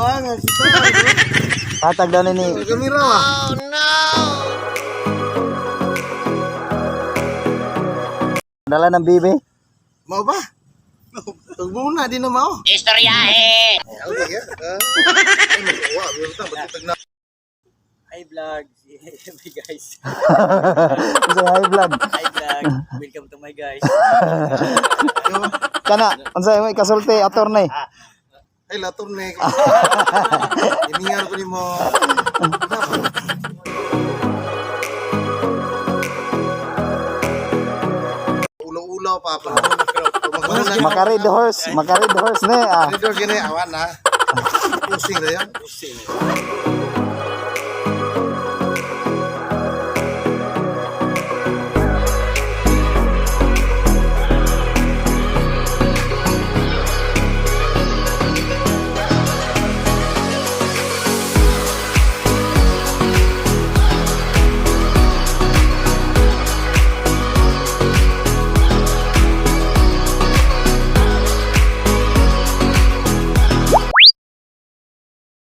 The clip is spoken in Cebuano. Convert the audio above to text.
Buangan kita. Hatag daw ni ni. Kamera ba? Dala ng bibi. Mao ba? Tugbo na di na mao. Istoryahe! Okay, ya. Ay, magawa, basta batutag na. Hi vlog. Hi guys. Unsay hi vlog? Hi vlog. Welcome to my guys. Kana, unsay may kasulti, attorney? Ay, latom na eh. Iningal ko ni mo. Ulaw-ulaw pa ako. Maka-red horse, maka-red horse ni ah. Red horse gini, awan na. Pusing na yun. Pusing.